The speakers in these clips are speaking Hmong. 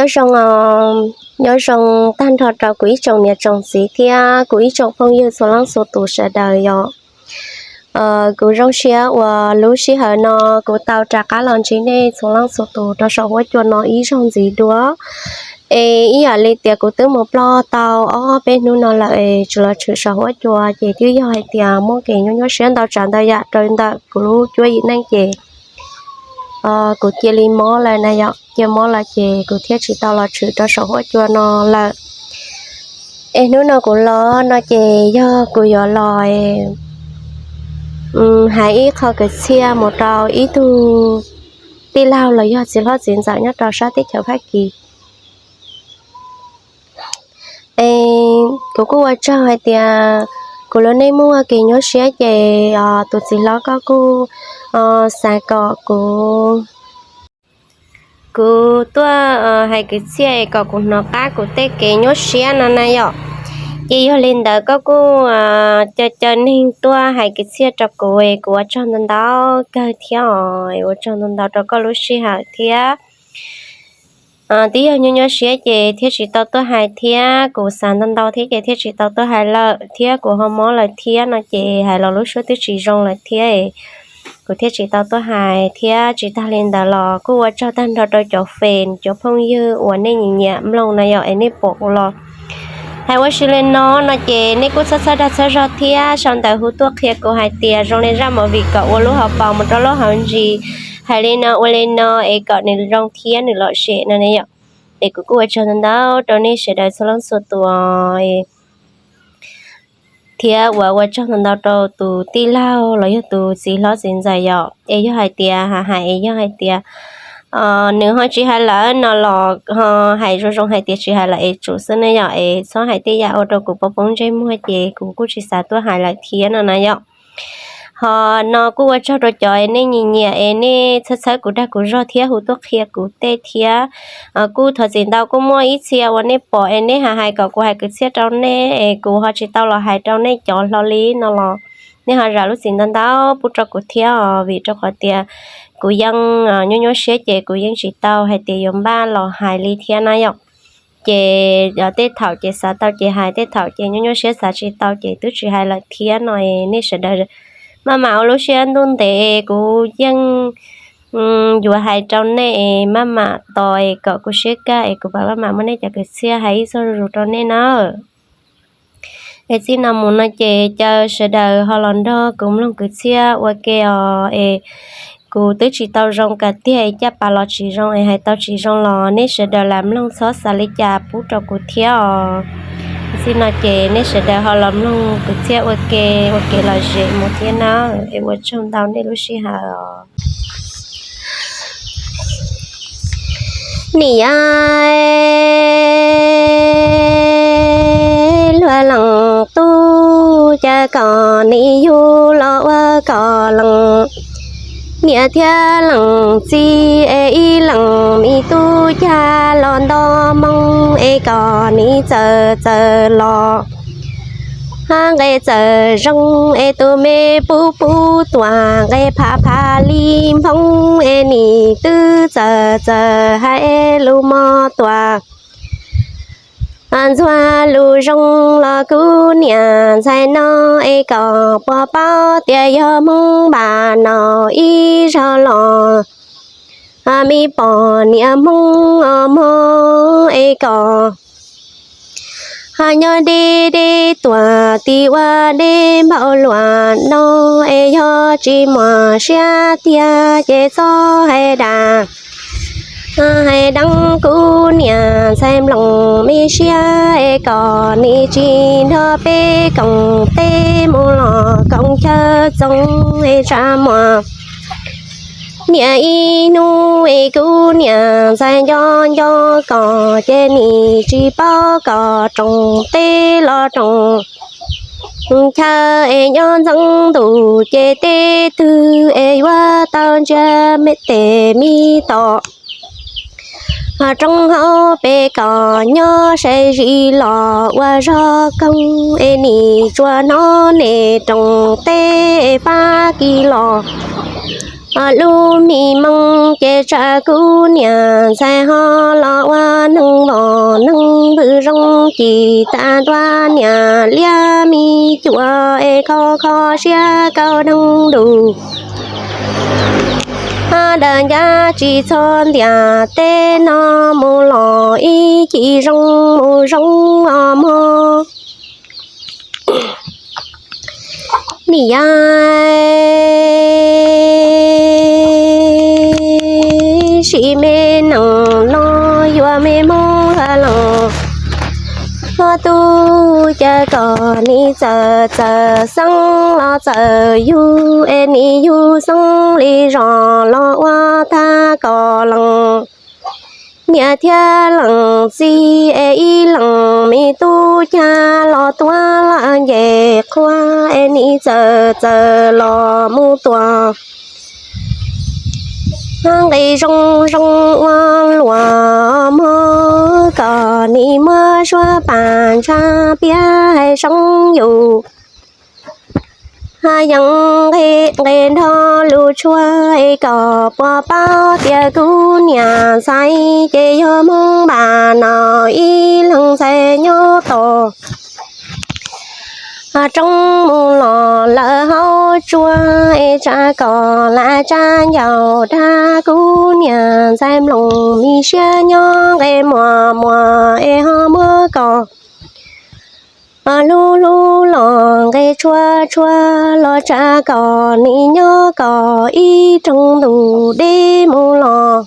Nyob zoo, nyob zoo tag nrho rau kuv ib tsoom niam tsoom txiv thiab kuv ib tsoom phooj ywg txhua leej txhua tus sawv daws yom. Kuv zoo siab uas lub sij hawm no kuv tau rov qab los ntsib nej txhua leej txhua tus rau saum huab cua no ib zaug ntxiv dua. Es ib yam li tias kuv twb mus ploj tau ob peb hnub no lawm es tsis los tshwm saum huab cua ces twb yog hais tias muaj kev nyuaj nyuaj siab ntau tsav ntau yam rau ntawm kuv lub cuab yim neej ces kuv cia li mob lawm na yom, cia mob lawm ces kuv thiaj tsis tau los tshwm rau saum huab cua no lawm. Es hnub no kuv los no ces yog kuv yuav los hais ib qho kwv txhiaj mus rau ib tug tij laug los yog txiv hlob txiv ntxawm nyob rau sab teb chaws Fab Kis. Es kuv kuj ua tsaug hais tias kuv lub neej muaj kev nyuaj siab ces tus txiv hlob koj kuj xav kom kuv, kuv tuaj hais kwv txhiaj es kom kuv hnov qab kuv tej kev nyuaj siab no na yom. Ces yog li ntawd koj kuj caw caw neeg tuaj hais kwv txhiaj rau kuv es kuv ua tsaug ntau ntau kawg thiab os, ua tsaug ntau ntau rau koj lub sij hawm thiab. Twb yog nyuaj nyuaj siab ces thiaj tsis tau tuaj hais thiab kuv xav ntau ntau thiab ces thiaj tsis tau tuaj hais lawm thiab kuv ho mob lawm thiab no ces hais los lub suab twb tsis zoo lawm thiab, kuv thiaj tsis tau tuaj hais thiab. Tsis tag li ntawd los kuj ua tsaug tag nrho rau cov fes cov phooj ywg uas nej nyiam nyiam mloog na yom es nej pom kuv los hais ua si li no no ces nej kuj txhob txhawb dag txhawb zog thiab sau ntawv hu tuaj qhia kuv hais tias zoo li zaj movie kom ua lub hauv paus mus rau lub hauv ntsis, hais li no ua li no es kom nws zoo thiab nws lom zem no ne yom. Es kuv kuj ua tsaug ntau ntau rau nej sawv daws txhua leej txhua tus thiab uas ua tsaug ntau ntau rau tus tij laug los yog tus txiv hlob txiv ntxawm yom. Es yog hais tias ha hais es yog hais tias nws ho tsis hais lawm no los ho hais zoo zoo hais tias tsis hais lawm es tsum xwb ne yom, es txhob hais tej yam ua rau kuv poob poob ntsej muag ces kuv kuj tsis xav tuaj hais lawm thiab no na yom. Ho no kuj ua tsaug rau cov es nej nyiam nyiam es nej txhawb txhawb kuv dag kuv zog thiab hu tuaj qhia kuv tej thiab. Kuj thov txim ntau kuj muaj ib txhia uas nej pom es nej ha hais kom kuv hais kwv txhiaj rau nej es kuv ho tsis tau los hais rau nej cov hlo li no los nej ho zam lub txim ntau ntau pub rau kuv thiab os, vim rau qhov tias kuv yeej nyuaj nyuaj siab ces kuv yeej tsis tau hais tias yuav npaj los hais li thiab na yom. Ces tej thaum ces xav tau ces hais, tej thaum ces nyuaj nyuaj siab xav tsis tau ces twb tsis hais lawm thiab no. Nej sawv daws maj mam ua lub siab ntuj ntev, kuv yeej yuav hais rau nej maj mam tos es kom kuv siab kaj es kuv pab maj mam muab nej cov kwv txhiaj hais ib txog zuj zus rau nej na. Es txij no mus no ces caw sawv daws ho los nrog kuv mloog kwv txhiaj ua ke os. Es kuv twb tsis tau zoo kawg tiag es caj pas los tsis zoo es hais tau tsis zoo los nej sawv daws lam mloog txhob xav li cas pub rau kuv thiab os. Txij no ces nej sawv daws ho los mloog kwv txhiaj ua ke, ua kev lom zem mus thiab nawb. Es ua tsaug ntau nej lub sij hawm os. Niam, luag leej tub, cas kom nim yug los ua kom leej niam thiab leej txiv es ib leej me tub cas los nto moo es kom nim txawm txawm los nqe txawm zoo es tus me pub pub tuaj nqe phav phav li nphoo es nim twb txawm txawm hais lus mos tuaj ntxuag lus zoo los kuv niam ntxhais no es kom puas paub tias yog Hmoob npam no ib zaug los me poj niam Hmoob os mog es kom ho nyob deb deb tuaj tim ua deb npaum luaj no es yog tsis muaj siab tiag ces txhob hais dag hais deev kuv niam ntxhais nplooj me siab es kom nim tsis nrog peb koom teb mus los koom chaw txoov es tsa muag niam ib hnub es kuv niam ntxhais nco nco kom ces nim tsis paub kom roos teb los roos chaw es nyob ntxeev ntuj ces teb twg es yuav tau ntsia me tes me tom ho roob hauv pes kom nyob sai zis los ua zog koog es nim tsuas hnov nim roos teb fab kis los Lub me moos ces tsam kuv niam ntxhais ho los ua neeg vom neeg vwm zoo, ci tas ntua niam liab me cuam es kho kho siab kaum deeg dus. Dawm ncaj tsis txhob ntiag teb no mus los ib ci zoo mus zoo os mog. Nim yog sim me neej no yuav me Hmoob ua leej, hlob tub caw kom nim txawm txawm xeeb los txawm yug es nim yug xeeb li zos los ua tag kom leej niam thiab leej txiv es ib leej me tub cag los tuav lawm nce qhua es nim txawm txawm los mus tuam nqe zoo zoo ua luam mog, kom nim muab suab pas ntshai piav hais soob yus. Yeej nqe nrog lus tshuaj es kom puas paub tias kuv niam ntxhais ces yog Hmoob npam no ib leeg ntxhais nyob tom roob mus los lawm hauv tsua es tsam kom lam tsab ncauj dag kuv niam ntxhais mloog me siab nyob nqe muas muas es ho muab kom hlub hlub los nqe tshua tshua los tsam kom nim nyob kom ib rooj ntuj deb mus los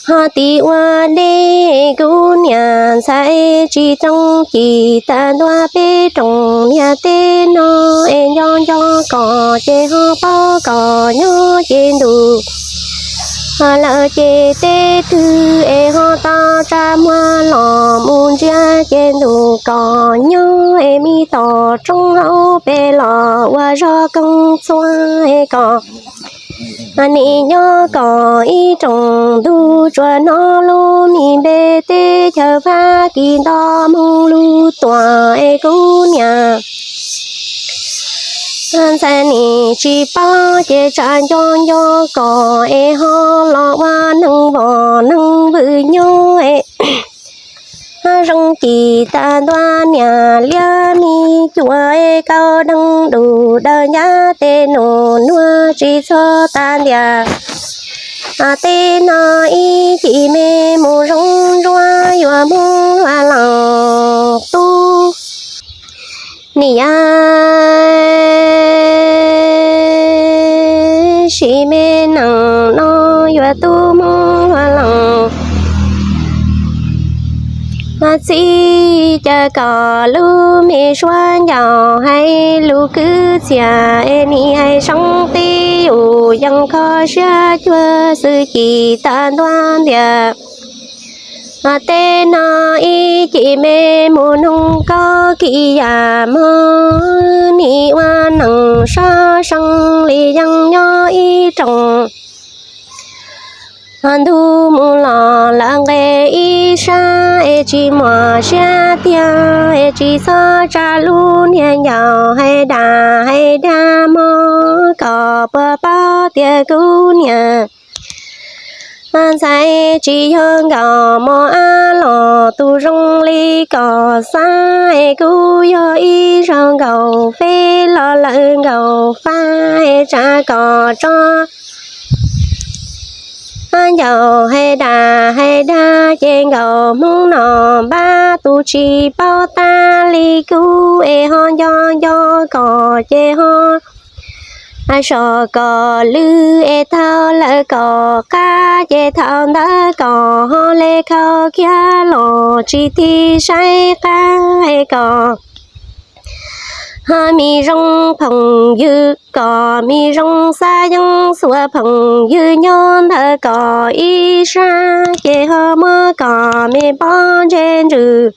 ho tiv ua deb. Kuv niam ntxhais tsis txoov ci tas ntua peb rooj niag teb no es nco nco kom ces ho paub kom nyob ces ntuj lawm ces teb twg es ho tau tsa muag los mus ntsia ces ntuj kom nyob es me tom roob hauv pes los ua zog koog txhua es kom nim nyob kom ib rooj ntuj tsuas hnov lub me npe teb chaws Fab Kis nto mus lug tuam es kuv niam ntxhais nim tsis paub ces tsam nco nco kom es ho los ua neeg vom neeg vwm nyob es zoo ci tas ntua niam liab me cuam es kaum deeg dus dawm ncaj tes nus nuag tsis txhob tas ntiag teb no ib ci me mus zoo ntsuab yuav Hmoob ua leej tub. Nim yog sim me neej no yuav tub Hmoob ua leej txij, caw kom lub me suab ncauj hais lus kwv txhiaj es nim hais soob tib yus yeej kho siab cuag xwm ci tas ntua ntiag teb no ib ci me mus noog koj kis yam mog, nim ua neej sab seej li yeej nyob ib rooj ntuj mus los lawm nqe ib sab es tsis muaj siab tiag es tsis txhob tsa lub niag ncauj hais dag hais dag mog, kom puas paub tias kuv niam ntxhais tsis yog nkaus mos ab los tus zoo li kom xav es kuv yog ib zaug nkaus feb los lawm nkaus fab es tsam kom tso ncauj hais dag hais dag ces nkaus Hmoob no npab tus tsis paub tab li kuv es ho nco nco kom ces ho so kom lwj es thaum lawm kom qab ces thaum ntawd kom ho le khau kiag los tsis tig saib qab es kom ho me zoo phooj ywg kom me zoo xav yeej xuas phooj ywg nyob ntawd kom ib sab ces ho muab kom me pob ntseg ntsws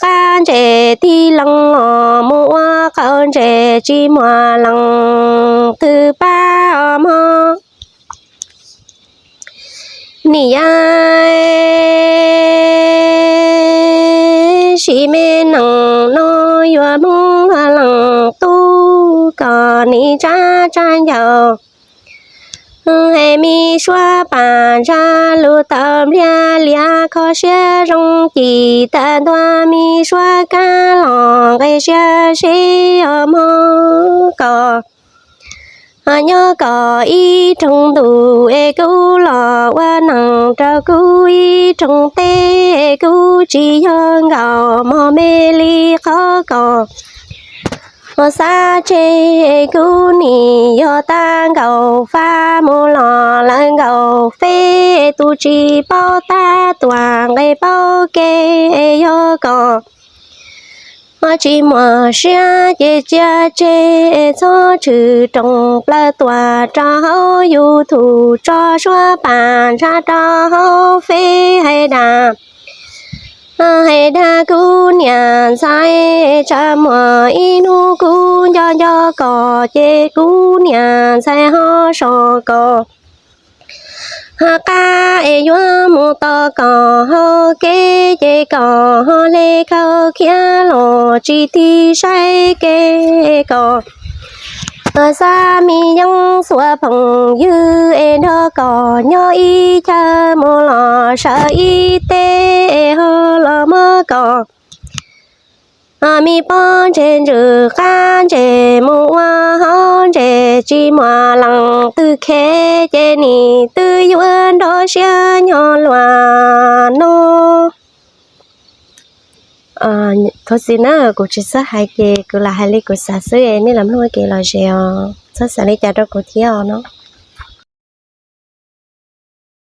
qab ntseg tig lees los mus ua qaum ntseg tsis muaj leej twg pab os mog. Nim yog sim me neej no yuav Hmoob ua leej tub kom nim tsab tsab ncaus. Hais me suab pas ntshai lus tawm npliag liav kho siab zoo cim tag ntua me suab kab los nqe siab seb os mog kom nyob kom ib rooj ntuj es kuv los ua neeg rau kuv ib rooj teb es kuv tsis yog nkaus mog me li qhov kom xav tseg es kuv nim yog tag nkaus fab mus los lawm nkaus feb tus tsis paub tab tuam nqe paub kev es yog kom tsis muaj siab ces cia tseg es txhob tshwm rooj plaws tuaj rau hauv YouTube tso suab pas ntshai rau hauv feb hais dag hais dag kuv niam ntxhais tsam muaj ib hnub kuv nco nco kom ces kuv niam ntxhais ho so kom ha qab es yuav mus tos kom hauv kev ces kom ho hle khau khiav los tsis tig saib kev kom xav me yeeb xuas phooj ywg es nrog kom nyob ib chaw mus los sawv ib teb es ho los muab kom me pob ntseg ntsws qab ntseg mus ua hauv ntseg tsis muaj leej twg khev ces nim twb yuav nrog siab nyob luaj no. Thov txim na, kuv tsis txhob hais ces kuv lam hais li kuv xav xwb, nej los mloog kev lom zem os, txhob xav li cas rau kuv thiab os no.